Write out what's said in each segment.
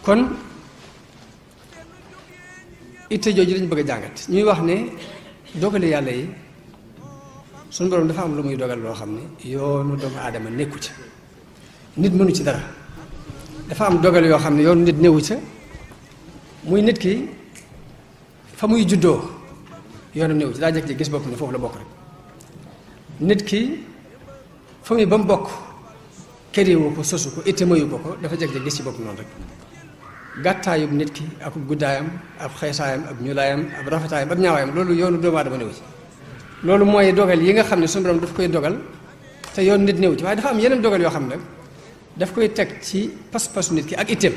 kon itte jooju dañ bëgg a jàngat ñuy wax ne dogale yàlla yi suñu borom dafa am lu muy dogal loo xam ne yoonu doomu aadama nekku ca nit mënu ci dara dafa am dogal yoo xam ne yoonu nit newu ca muy nit ki fa muy juddoo yoonam newu ci daa jekk ci gis bopp ne foofu la bokk rek nit ki fa muy ba mu bokk këriwu ko sosu ko itte mayu ko dafa jekk ci gis ci bopp noonu rek gàttaayub nit ki ak guddaayam ab xeesaayam ab ñuulaayam ab rafetaayam ab ñaawaayam loolu yoonu doomu aadama newu ci loolu mooy dogal yi nga xam ne suñu borom daf koy dogal te yoon nit néew ci waaye dafa am yeneen dogal yoo xam ne daf koy teg ci pas-pasu nit ki ak itteem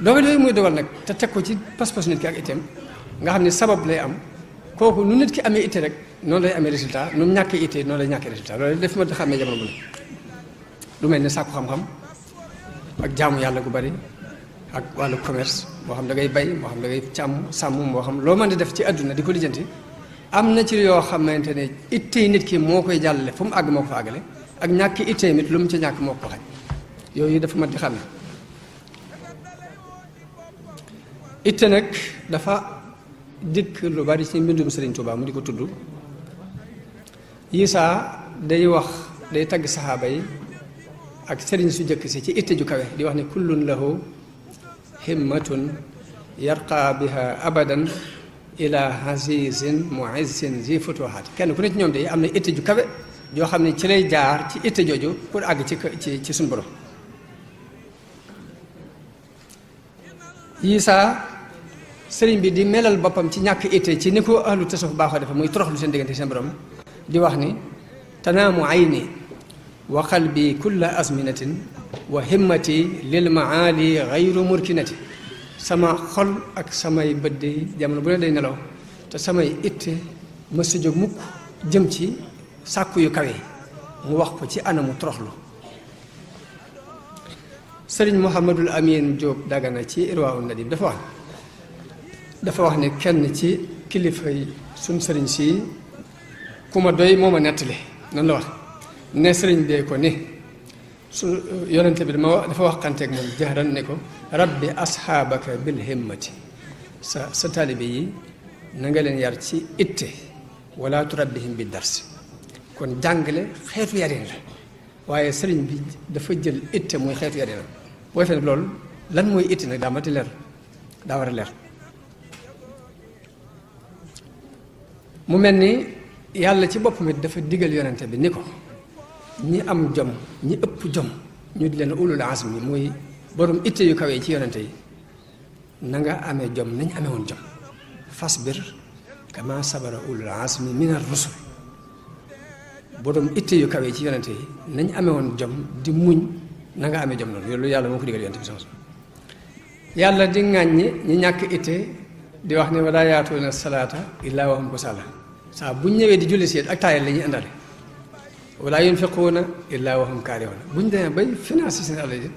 dogal yooyu muy dogal nag te teg ko ci pas-pasu nit ki ak itteem nga xam ne sabab lay am kooku nu nit ki amee itte rek noonu lay amee résultat nu mu ñàkkee itte noonu lay ñàkkee résultat loolu daf ma xàmmee jamono bu ne lu mel ne sàkku xam-xam ak jaamu yàlla gu bari ak wàllu commerce moo xam da ngay bay moo xam da ngay sàmm moo xam loo mën di def ci àdduna di ko lijjanti am na ci yoo xamante ne ittey nit ki moo koy jàllale fu mu àgg moo ko fa àggale ak ñàkk ittey nit lu mu ci ñàkk moo ko xaj yooyu dafa mat di xam ne itte nag dafa dikk lu bari ci mbindum Sëriñ Tuubaa mu di ko tudd Isaa day wax day tagg saxaaba yi ak sëriñ su jëkk si ci itte ju kawe di wax ne kullun lahu himmatun yarqa biha abadan ila azizin muizzin zi futuhaat kenn ku ne ci ñoom de am na itte ju kawe joo xam ne ci lay jaar ci itte jooju pour àgg ci suñu borom Isaa sëriñ bi di melal boppam ci ñàkk itte ci ni ko ahlu tasawuf baaxoo defe muy toroxlu seen diggante seen borom di wax ni tanaamu ayni wa qalbi kulla azminatin wa himmati lil maali gayru murkinati sama xol ak samay bët de jamono bu ne day nelaw te samay itte ma sa jóg mukk jëm ci sàkku yu kawe mu wax ko ci anamu toroxlu sëriñ Mouhamadul Amin Diop Dagana ci Irwaa'u Nadim dafa wax ne kenn ci kilifa yi suñ sëriñ si ku ma doy moo ma nettali nan la wax ne sëriñ bee ko ni su yonente bi dafa waxanteeg moom jahran ne ko rabbi asxaabaka bil himmati sa taalibe yi na nga leen yar ci itte wala turabbihim bi darsi kon jàngale xeetu yarin la waaye sëriñ bi dafa jël itte muy xeetu yarin la booy fe nag loolu lan mooy itte nag daa mati leer daa war a leer mu mel ni yàlla ci boppam it dafa digal yonente bi ni ko ñi am jom ñi ëpp jom ñu di leen ulul azmi muy borom itte yu kawee ci yonente yi na nga amee jom nañ amee woon jom fasbir kama sabara ulul azmi min ar-rusul borom itte yu kawee ci yonente yi nañ amee woon jom di muñ na nga amee jom noonu loolu yàlla moo ko digal yonente bi sama yàlla di ŋàññi ñi ñàkk itte di wax ne wala yaatuuna salaata illaa wa hum kusaala saa buñ ñëwee di julli si ak taayal la ñuy àndale wala yunfiquuna illaa wa hum kaarihuun buñ demee bay financé seen àll yi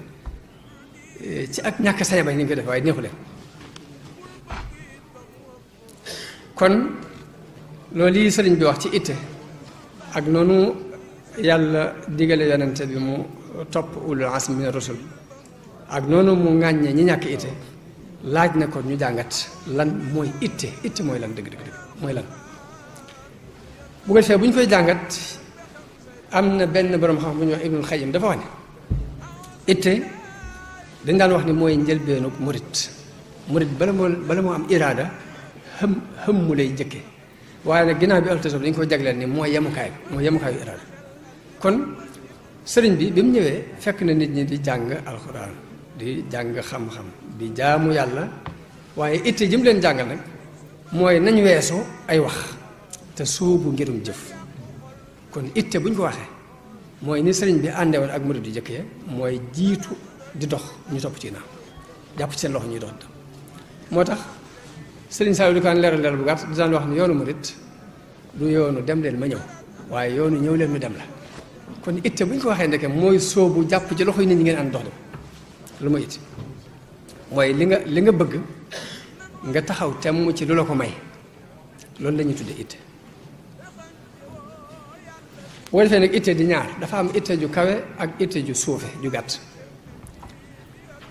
ci ak ñàkk say bañ ni ñu koy def waaye neexu leen kon loolu yi sëriñ bi wax ci itte ak noonu yàlla digale yonente bi mu topp ulul azmi mina rusul ak noonu mu ŋàññe ñi ñàkk itte laaj na ko ñu jàngat lan mooy itte mooy lan dëgg mooy lan bu ko defee bu ñu koy jàngat am na benn borom xam bu ñuy wax Ibnul Xayyim dafa wax ne itte dañ daan wax ni mooy njëlbeenu murit bala moo am iraada xëm mu lay jëkke waaye nag ginnaaw bi altasawuf dañ ko jagleel ni mooy yemukaayu iraada kon sëriñ bi mu ñëwee fekk na nit ñi di jàng alxuraan di jàng xam-xam di jaamu yàlla waaye itte jëm leen jàngal nag mooy nañ weesu ay wax te sóobu ngirum jëf kon itte bu ñu ko waxee mooy ni sëriñ bi àndewoon ak murid di jëkkee mooy jiitu di dox ñu topp ci naaw jàpp ci seen loxo ñuy dox moo tax sëriñ Saliou di ko leeral bu gàtt di daan wax ne yoonu murid du yoonu dem leen ma ñëw waaye yoonu ñëw leen ñu dem la kon itte bu ñu ko waxee ndeke mooy sóobu jàpp ci loxo yi nit ñi ngeen ànd dox dem lu ma itte mooy li nga bëgg nga taxaw temm ci lu la ko may loolu la ñuy tudde itte boo defee nag itte di ñaar dafa am itte ju kawe ak itte ju suufe ju gàtt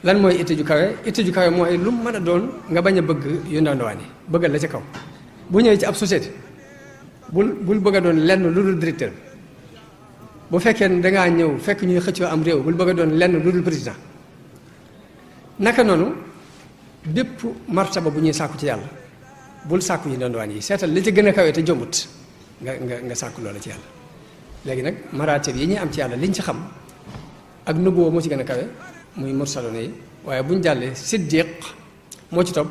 lan mooy itte ju kawe? Itte ju kawe mooy lu mu mën a doon nga bañ a bëgg yu ndawaan yi bëggal la ca kaw. bu ñëwee ci ab société bul bëgg a doon lenn lu dul directeur bu fekkee ne dangaa ñëw fekk ñuy xëccoo am réew bul bëgg a doon lenn lu dul président. naka noonu bépp martaba bu ñuy sàkku ci yàlla bul sàkku yu ndawaan yi seetal li ci gën a kawe te jombut nga sàkku loola ci yàlla. léegi nag maraatib yi ñuy am ci yàlla liñ ci xam ak nubuwa moo ci gën a kawe muy mursaloon yi waaye buñ jàllee siddiq moo ci topp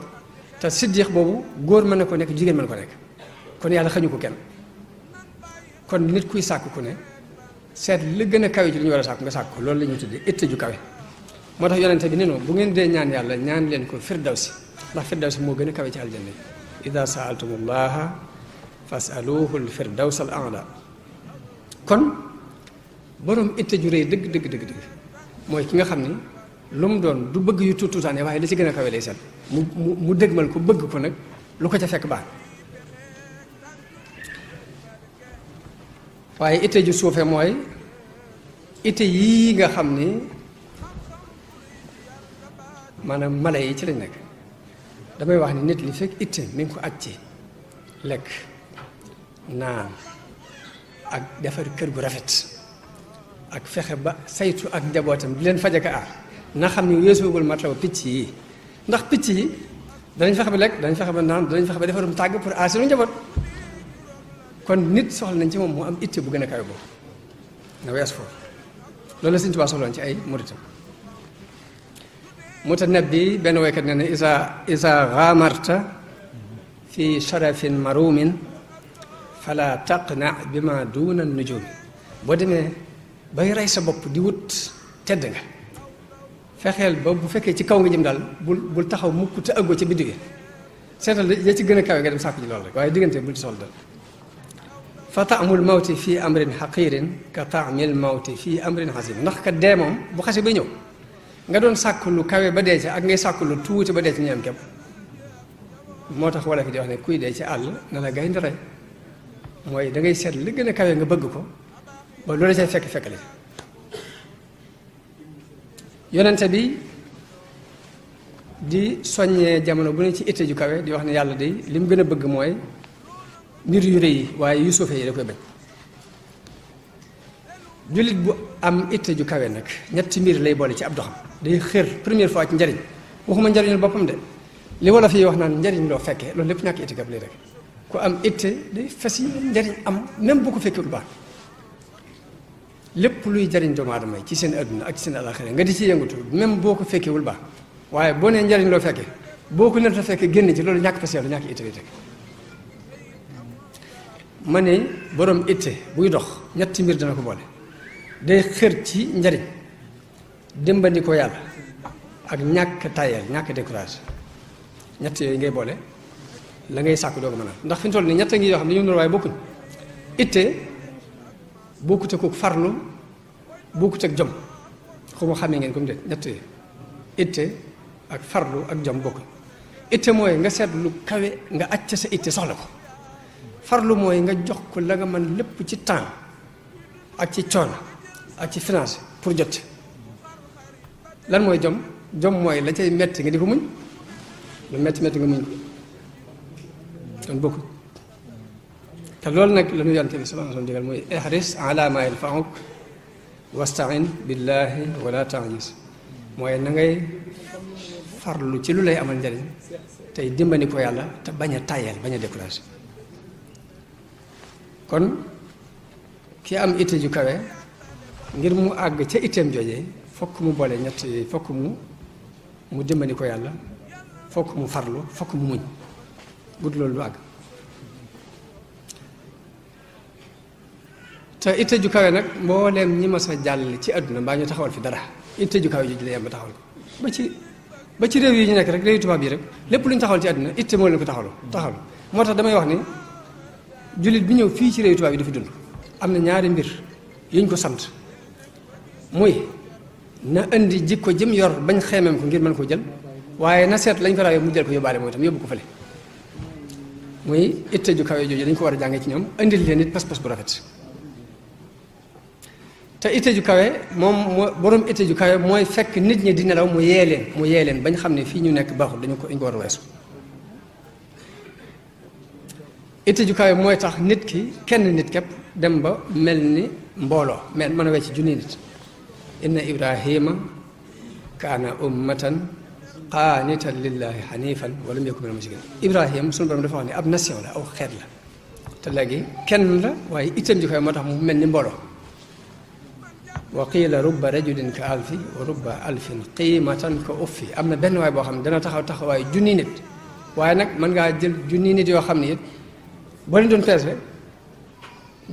te siddiq boobu góor mën na ko nekk jigéen mën ko nekk kon yàlla xañu ko kenn. kon nit kuy sàkk ku ne seet li gën a kawe ci li ñu war a sàkk nga sàkk ko loolu la ñuy tuddee itte ju kawe. moo tax yonente bi ne noonu bu ngeen dee ñaan yàlla ñaan leen ko firdawsi ndax firdawsi moo gën a kawe ci aljanna yi ida saaltumullaha fasaluhu l firdaws al a'la. kon borom itte ju rëy dëgg dëgg dëgg dëgg mooy ki nga xam ni lu mu doon du bëgg yu tuutaane waaye li ci gën a kawe lay seet mu dëgmal ko bëgg ko nag lu ko ca fekk baax. waaye itte ju suufe mooy itte yii nga xam ni maanaam mala yi ci lañ nekk. damay wax ni nit li fekk itte mi ngi ko aj ci lekk naan ak defar kër gu rafet ak fexe ba saytu ak njabootam di leen faj ak aar na xam ni weesuwagul matlaw picc yi ndax picc yi danañ fexe ba lekk danañ fexe ba naan danañ fexe ba defarum tàgg pour aar seen njaboot. kon nit soxla nañ ci moom mu am itte bu gën a kawe boobu na wees foofu loolu la Sëñ Tuubaa soxloon ci ay muritam. Mutanabbi benn woykat nee na isa gaamarta fi sharafin marumin fala taqna bi ma duna nujumi. boo demee bay rey sa bopp di wut tedd nga fexeel ba bu fekkee ci kaw nga jëm daal bul taxaw mukk te ëggoo ci biddiw yi seetal ya ci gën a kawe nga dem sàkku ci loolu rek waaye diggante bul ci sol dal. fa taamul mawti fii amrin xaqirin ka taamil mawti fii amrin xasim. ndax kat dee moom bu xase ba ñëw nga doon sàkku lu kawe ba dee ca ak ngay sàkku lu tuuti ba dee ci ñu am képp. moo tax wala fi di wax ne kuy dee ci àll na la gaynde rey mooy da ngay seet li gën a kawe nga bëgg ko ba loolu cay fekk la yonente bi di soññee jamono bu ne ci itte ju kawe di wax ne yàlla de li mu gën a bëgg mooy mbir yu rëy yi waaye yu suufee yi da koy bañ. jullit bu am itte ju kawe nag ñetti mbir lay boole ci ab doxam day xër première fois ci njariñ waxuma njariñul boppam de li wala fii wax naan njariñ loo fekkee loolu lépp ñàkk itte gab lay rek ku am itte day fas yi njariñ am même bu ko fekkee lu baax lépp luy jariñ doomu aadama yi ci seen adduna ak ci seen alaxira nga di ci yëngatu même boo ko fekkee wul baax waaye boo nee njariñ loo fekkee boo ko neta fekkee génn ci loolu ñàkk fas lu ñàkk itte lay rek. ma ne borom itte buy dox ñetti mbir dana ko boole day xër ci njariñ dimbali ko yàlla ak ñàkk tayal ñàkk décourage ñett yooyu ngay boole la ngay sàkku doo ko mën a ndax fi mu toll nii ñett ngi yoo xam ne dañoo nur waaye bokkuñ. itte bokkut ak farlu bokkut ak jom xaw ma xamee ngeen comme de ñett yooyu itte ak farlu ak jom bokkuñ. itte mooy nga seet lu kawe nga acc sa itte soxla ko. farlu mooy nga jox ko la nga mën lépp ci temps ak ci coono ak ci finance pour jot lan mooy jom jom mooy la cay metti nga di ko muñ lu metti nga muñ ko kon bokku te loolu nag la ñu yonent bi sallallahu alayhi wa sallam digal mooy ihris ala ma yanfa'uk wasta'in billahi wala ta'jis mooy na ngay farlu ci lu lay amal njariñ tey dimbali ko yàlla te bañ a tàyyeel bañ a découragé. kon ki am itte ju kawe ngir mu àgg ca itteem joojee fokk mu boole ñett yooyu fokk mu dimbali ko yàlla fokk mu farlu fokk mu muñ but loolu lu àgg. te itte ju kawe nag mbooleem ñi ma sa jàll ci àdduna mbaa ñu taxawal fi dara itte ju kawe jooju la yem ba taxawal ko ba ci réew yi ñu nekk rek réew tubaab yi rek lépp lu ñu taxawal ci àdduna itte moo leen ko taxawal moo tax damay wax ni jullit bi ñëw fii ci réew tubaab yi dafa dund am na ñaari mbir yuñ ko sant muy na indi jikko jëm yor bañ xeemeem ko ngir mën ko jël waaye na seet lañ ko rawee mu jël ko yóbbaale mooy itam yóbbu ko fële muy itte ju kawe jooju dañ ko war a jàngee ci ñoom indil leen nit pas-pas bu rafet te itte ju kawe moom borom itte ju kawe mooy fekk nit ñi di nelaw mu yee leen bañ xam ne fii ñu nekk baaxul dañu ko war a weesu. itte ju kawe mooy tax nit ki kenn nit képp dem ba mel ni mbooloo mën a wecc junni nit. inna ibrahima kaana ummatan qaanitan lillahi hanifan wa lam yakun minal mushrikin. Ibrahima sunu borom dafa wax ne ab nation la aw xeet la te léegi kenn la waaye itteem ju kawe moo tax mu mel ni mbooloo. wa qiila rubba rajulin ka alfi wa rubba alfin qiimatan ka uffi. am na benn waay boo xam ne dana taxawaay junni nit waaye nag mën ngaa jël junni nit yoo xam ne it boo leen doon peese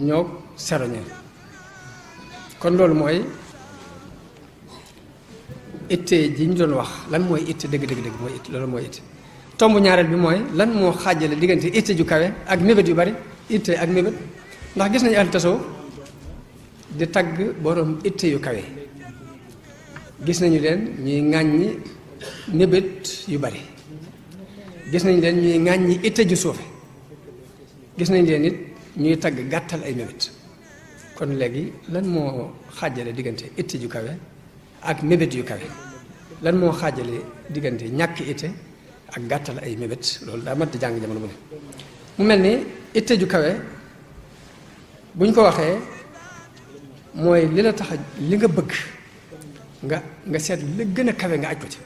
ñoo seroñee. kon loolu mooy itte ji ñu doon wax lan mooy itte dëgg mooy itte loolu mooy itte. tomb ñaareel bi mooy lan moo xaajale diggante itte ju kawe ak mébét yu bari itte ak mébét ndax gis nañu ahlu tasawuf di tagg borom itte yu kawe gis nañu leen ñuy ŋàññi mébét yu bari gis nañu leen ñuy ŋàññi itte ju suufe gis nañu leen it ñuy tagg gàttal ay mébét. kon léegi lan moo xaajale diggante itte ju kawe ak mébét yu kawe lan moo xaajale diggante ñàkk itte ak gàttal ay mébét loolu daa mat di jàng jamono bu ne. mu mel ni itte ju kawe buñ ko waxee mooy li la tax li nga bëgg nga seet li gën a kawe nga aj ko ci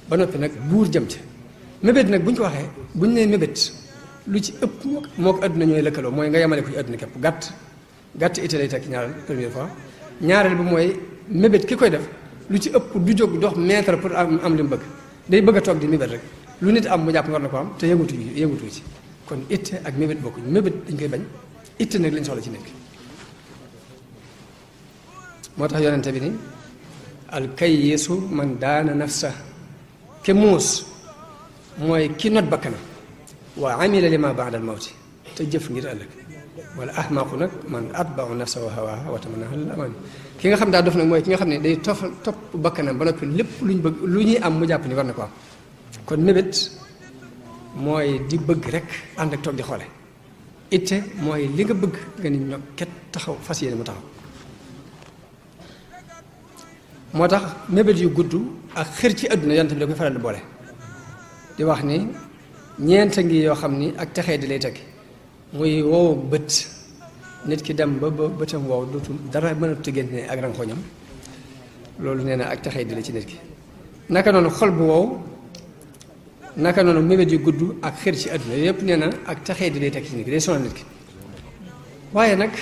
ba noppi nag buur jëm ci. mébét nag buñ ko waxee buñ nee mébét lu ci ëpp moo ko àdduna ñooy lëkkaloo mooy nga yemale ko ci àdduna képp gàtt itte lay tekki ñaareel première fois. ñaareel bi mooy mébét ki koy def lu ci ëpp du jóg dox mètre pour am li mu bëgg day bëgg a toog di mébét rek lu nit am mu jàpp war na ko am te yëngutu ci. kon itte ak mébét bokkuñ mébét dañ koy bañ itte nag lañ soxla ci nit ki. moo tax yonente bi ni alkayyisu man daana nafsa ke muus mooy ki not bakkanam wa amila lima ba'da al mawti te jëf ngir ëllëg. wala ahmaqu nag man atba'u nafsa wa hawaha wa tamannaha al aman. ki nga xam daa dof nag mooy ki nga xam ne day topp bakkanam ba noppi lépp luñ bëgg lu ñuy am mu jàpp ni war na ko am. kon mébét mooy di bëgg rek ànd ak toog di xoole. itte mooy li nga bëgg nga ni ñoo ket taxaw fas yéene mu taxaw. moo tax mébét yu gudd ak xër ci àdduna yonent bi da koy faral di boole di wax ni ñeenta ngi yoo xam ni ak texee di lay tekki muy wow bët nit ki dem ba bëtam wow dootul dara mënatu ci génne ak rankoñam loolu nee na ak texee di la ci nit ki. naka noonu xol bu wow naka noonu mébét yu gudd ak xër ci àdduna yëpp nee na ak texee di lay tekki ci nit ki day sonal nit ki. waaye nag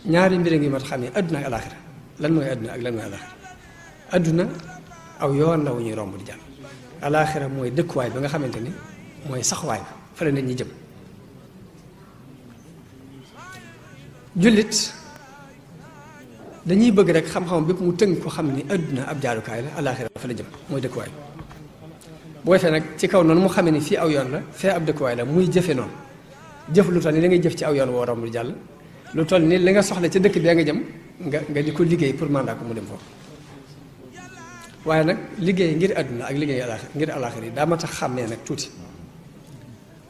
ñaari mbir ngi mat xam ne àdduna ak alaaxira lan mooy àdduna ak lan mooy alaaxira. àdduna aw yoon la wu ñuy romb di jàll. alaaxira mooy dëkkuwaay ba nga xamante ni mooy saxuwaay ba fa la nit ñi jëm. jullit dañuy bëgg rek xam-xam bépp mu tënk ko xam ni àdduna ab jaarukaay la alaaxira fa la jëm mooy dëkkuwaay. bu defee nag ci kaw noonu mu xamee ni fii aw yoon la fee ab dëkkuwaay la muy jëfe noonu jëf lu toll ni li ngay jëf ci aw yoon woo romb di jàll lu toll ni li nga soxla ca dëkk bee nga jëm nga di ko liggéey pour mandat ko mu dem foofu. waaye nag liggéey ngir àdduna ak liggéey ngir alaaxira yi daa ma tax xàmmee nag tuuti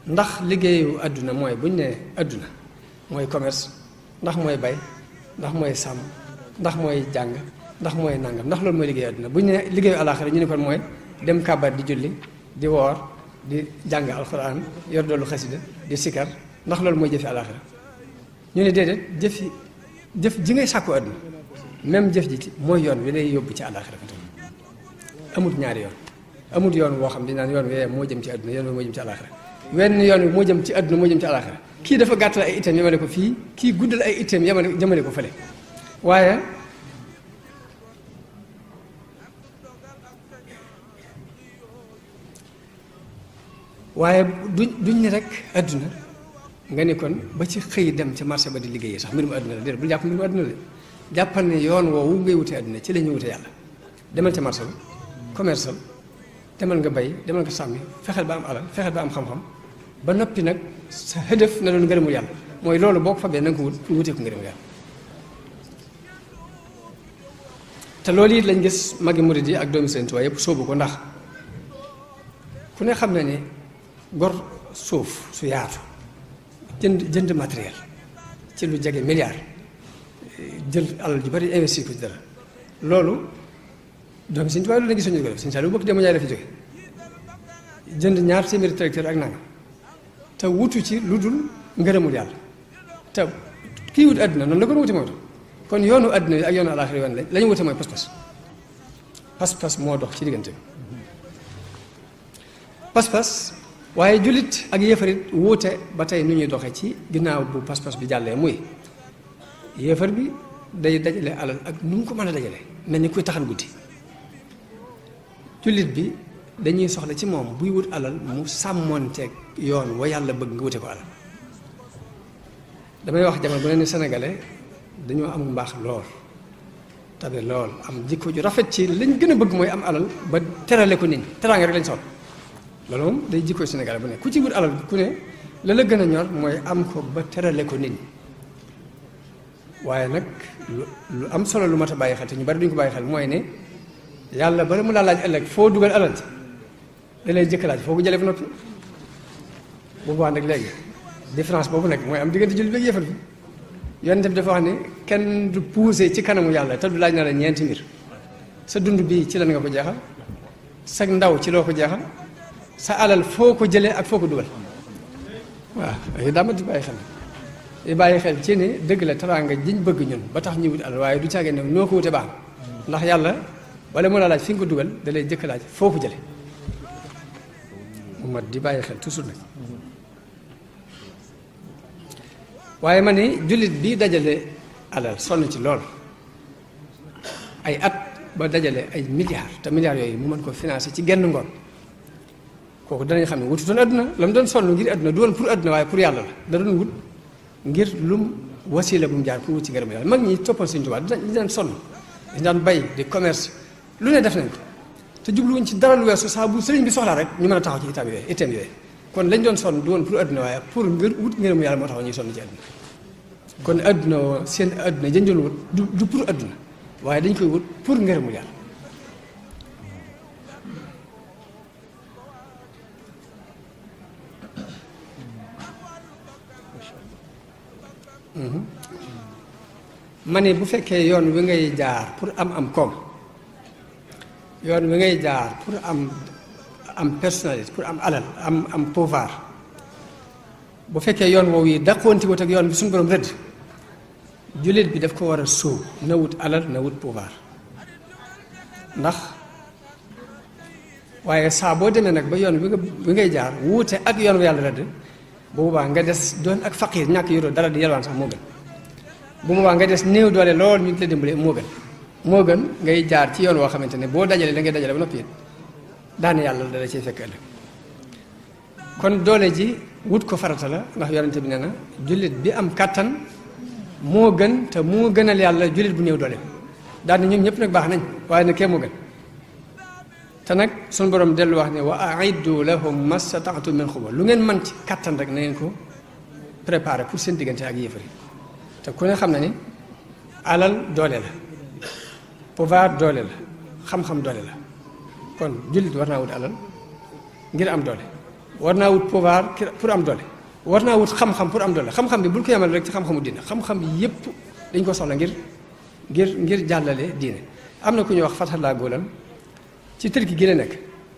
ndax liggéeyu àdduna mooy buñ ne àdduna mooy commerce ndax mooy bay ndax mooy sàmm ndax mooy jàng ndax mooy nangam ndax loolu mooy liggéeyu àdduna buñ ne liggéeyu alaaxira ñu ne kon mooy dem kàbbar di julli di woor di jàng alxuraan yor doolu xasida di sikar ndax loolu mooy jëfi alaaxira ñu ne déedéet jëf ji ngay sàkku àdduna même jëf ji ci mooy yoon wi lay yóbbu ci alaaxira amut ñaari yoon amut yoon woo xam di naan yoon wi moo jëm ci àdduna yoon wi moo jëm ci alaaxira wenn yoon wi moo jëm ci àdduna moo jëm ci alaaxira kii dafa gàttal ay itam yemale ko fii kii guddal ay itam jëmale ko fële waaye duñ ne rek àdduna nga ni kon ba ci xëy dem ci marché ba di liggéeyee sax mbirum àdduna la déedéet bul jàpp mbirum àdduna la jàppal ne yoon woowu ngay wutee àdduna ci la ñuy wute yàlla demal ca marché ba commercial demal nga bay demal nga sàmmi fexeel ba am alal fexeel ba am xam-xam ba noppi nag sa hëdëf na doon ngërëmul yàlla mooy loolu boo ko fabee na nga ko wut pour wutee ko ngërëmul yàlla. te loolu it lañ gis magi murid yi ak doomi Sëriñ Tuubaa yëpp sóobu ko ndax ku ne xam na ne gor suuf su yaatu jënd matériel ci lu jege milliard jël alal ju bari investir ko ci dara loolu donc Sëñ Tuubaa loolu la gisuñu ko def Sëñ Saaliw bokk dema ñaay la fi jóge jënd ñaar téeméeri tracteur ak nanga te wutu ci lu dul ngërëmul yàlla te kii wut àdduna noonu la ko wuti mooy kon yoonu àdduna yi ak yoonu àllaaxira yoon la ñu wute mooy pas-pas moo dox ci diggante bi pas-pas waaye jullit ak yéefarit wuute ba tey nu ñuy doxee ci ginnaaw bu pas-pas bi jàllee muy yéefar bi day dajale alal ak nu mu ko mën a dajale mel ni kuy taxal guddi jullit bi dañuy soxla ci moom buy wut alal mu sàmmoonteeg yoon wa yàlla bëgg nga wute ko alal damay wax jamono bu ne ni sénégalais dañoo am mbaax lool tabe lool am jikko ju rafet ci lañ gën a bëgg mooy am alal ba terale ko nit ñi teraanga rek lañ soxla loolu moom day jikko sénégalais bu ne ku ci wut alal ku ne la la gën a ñor mooy am ko ba terale ko nit ñi waaye nag lu am solo lu mat a bàyyi xel te ñu bari duñ ko bàyyi xel mooy ne yàlla bala mu laa laaj ëllëg foo dugal alal ci da lay jëkk laaj foo ko jëlee ba noppi boobaa nag léegi différence boobu nag mooy am diggante jullit bi ak yéefar bi yonent bi dafa wax ne kenn du poussé ci kanamu yàlla te du laaj na la ñeenti mbir sa dund bii ci lan nga ko jeexal sa ndaw ci loo ko jeexal sa alal foo ko jëlee ak foo ko dugal waaw yooyu daa ma di bàyyi xel di bàyyi xel ci ne dëgg la teraanga jiñ bëgg ñun ba tax ñu wut alal waaye du caagee ne noo ko wute baax ndax yàlla wala mu la laaj fi nga ko dugal da lay jëkk laaj foo ko jëlee mu mat di bàyyi xel toujours nag waaye ma ne jullit bi dajale alal sonn ci lool ay at ba dajale ay milliards te milliards yooyu mu mën ko financer ci genn ngoon kooku danañ xam ne wututoon adduna la mu doon sonn ngir adduna du woon pour adduna waaye pour yàlla la da doon wut ngir lum wasiila bu mu jaar pour wut ci ngërëm yàlla mag ñi toppoon Sëñ Tuubaa dañ daan sonn dañ daan bay di commerce lu ne def nañ ko te jubluwuñ ci dara lu weesu saa bu sëriñ bi soxlaa rek ñu mën a taxaw ci itam yooyu kon lañ doon sonn du woon pour adduna waaye pour ngir wut ngërëmu yàlla moo taxaw ñuy sonn ci adduna kon adduna seen adduna dañ doon wut du pour adduna waaye dañ koy wut pour ngërëmu yàlla ma ne bu fekkee yoon wi ngay jaar pour am koom yoon wi ngay jaar pour am personnalité pour am alal am pouvoir bu fekkee yoon woowu yi daqoonti wut ak yoon bi suñu borom rëdd jullit bi daf ko war a sóob na wut alal na wut pouvoir ndax waaye saa boo demee nag ba yoon wi ngay jaar wuute ak yoon wi yàlla rëdd bu boobaa nga des doon ak faqiir ñàkk yoroo dara di yalwaan sax moo gën bu boobaa nga des néew doole lool ñu la dimbale moo gën ngay jaar ci yoon woo xamante ne boo dajalee da ngay dajale ba noppi daane yàlla dala ciy fekk ëllëg kon doole ji wut ko farata la ndax yonente bi nee na jullit bi am kàttan moo gën te moo gënal yàlla jullit bu néew doole daane ñoom ñëpp nag baax nañ waaye nag kee moo gën te nag suñu borom dellu wax ne wa aiddu lahum mastata'tum min quwwa lu ngeen mën ci kàttan rek na ngeen ko préparé pour seen diggante ak yéefar yi te ku ne xam na ni alal doole la pouvoir doole la xam-xam doole la kon jullit war naa wut alal ngir am doole war naa wut pouvoir pour am doole war naa wut xam-xam pour am doole xam-xam bi bul ko yemal rek ci xam-xamu diine xam-xam bi yépp dañ ko soxla ngir jàllale diine am na ku ñuy wax Fathallah Goulam ci Turki gi la nekk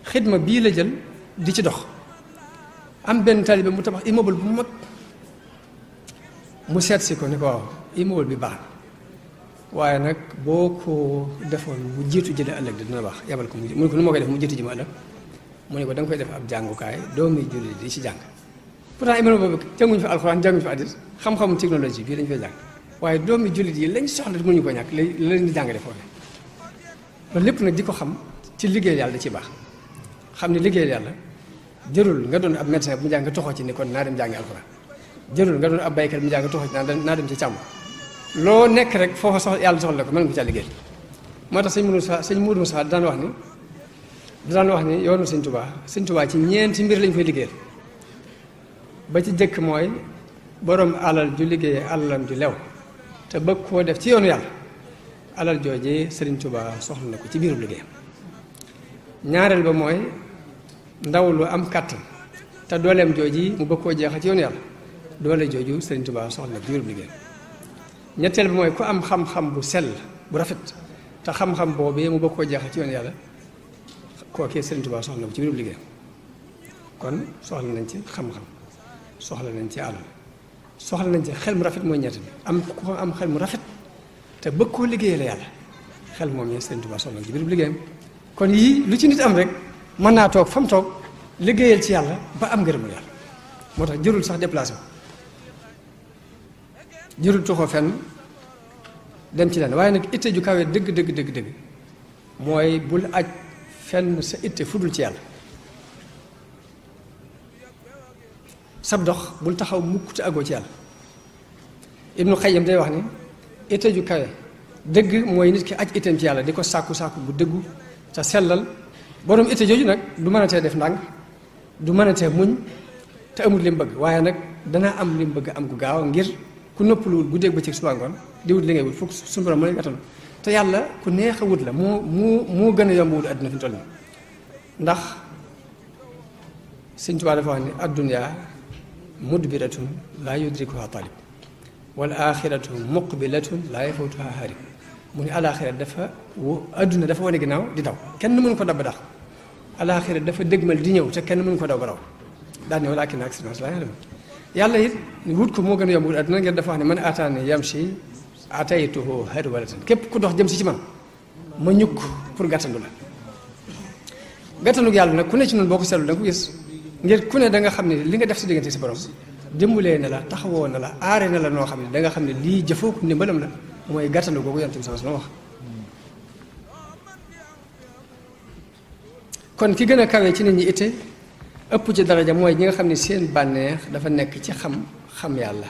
xidma bii la jël di ci dox am benn taalibe mu tabax immeuble bu mag mu seet si ko ni ko waaw immeuble bi baax waaye nag boo ko defoon mu jiitu jële ëllëg dina baax yabal ko mu ne ko nu ma koy def mu jiitu ji ma ëllëg mu ne ko da nga koy def ab jàngukaay doomi jullit di ci jàng pourtant immeuble boobu jànguñu fi alxuraan jànguñu fi hadiis xam-xamu technologie bii lañu fay jàng waaye doomi jullit yi lañ soxla mënuñu ko ñàkk la leen di jàngale foofu loolu lépp nag di ko xam ci liggéey yàlla da ci baax xam ne liggéey yàlla jërul nga doon ab médecin bu mu jàng nga toxoo ci ne kon naa dem jàngi alxuraan jërul nga doon ab baykat bu mu jàng nga toxoo ci naa dem ci càmm loo nekk rek foofa soxla yàlla soxla ko mën nga ko caa liggéey moo tax sëñ Mourou Moussa daan wax ni yoonu sëñ Tuubaa ci ñeenti mbir lañ koy liggéeyal ba ci jëkk mooy borom alal ju liggéeyee alalam ju lew te bëgg koo def ci yoonu yàlla alal joojee sëriñ Tuubaa soxla na ko ci biiru liggéeyam ñaareel ba mooy ndaw lu am kàttan te dooleem jooji mu bëgg koo jeexal ci yoonu yàlla doole jooju sëriñ Tuubaa soxla na ci biiru liggéeyam ñetteel bi mooy ku am xam-xam bu sell bu rafet te xam-xam boobee mu bëgg koo jeexal ci yoon yàlla kookee Sëriñ Tuubaa soxla na ko ci biir liggéeyam kon soxla nañ ci xam-xam soxla nañ ci alal soxla nañ ci xel mu rafet mooy ñett bi am ku am xel mu rafet te bëgg koo liggéeyal yàlla xel moom yi Sëriñ Tuubaa soxla na ko ci biir liggéeyam kon yii lu ci nit am rek mën naa toog fa mu toog liggéeyal ci yàlla ba am ngërëmul yàlla moo tax jërul sax déplacé ko jërul tuxoo fenn dem ci leen waaye nag itte ju kawe dëgg mooy bul aj fenn sa itte fudul ci yàlla sab dox bul taxaw mukk te àggoo ci yàlla Ibnu Xayyim day wax ni itte ju kawe dëgg mooy nit ki aj itteem ci yàlla di ko sàkku bu dëggu te sellal borom itte jooju nag du mën a tee def ndànk du mën a tee muñ te amul li mu bëgg waaye nag dana am li mu bëgg am gu gaaw ngir ku noppaluwul guddeeg bëccëg suba ngoon di wut li ngay wut fukk suñu borom mën a gàttal te yàlla ku neex a wut la moo gën a yomb wut àdduna fi mu toll nii ndax Sëñ Tuubaa dafa wax ni addunya mudbiratun laa yudrikuha talib wal axiratu muqbilatun laa yafutuha harib mu ni alaxira dafa adduna dafa wane ginnaaw di daw kenn mënu ko dab ba dax alaxira dafa dëgmal di ñëw te kenn mënu ko daw ba raw daal ne walaakinna aksara naas laa ya'lamuun yàlla it wut ko moo gën a yomb wut adduna ngeen dafa wax ne man ataani yamshi ataytuhu harwalatan képp ku dox jëm si ci man ma ñukk pour gàttandu la gàttandu yàlla nag ku ne ci noonu boo ko seetlu da nga ko gis ngir ku ne da nga xam ne li nga def si diggante si borom dimbalee na la taxawoo na la aare na la noo xam ne da nga xam ne lii jëfoo ko ndimbalam la mooy gàttandu googu yonent bi sallallahu alayhi wasallam wax kon ki gën a kawe ci nit ñi itte ëpp ci daraja mooy ñi nga xam ne seen bànneex dafa nekk ci xam yàlla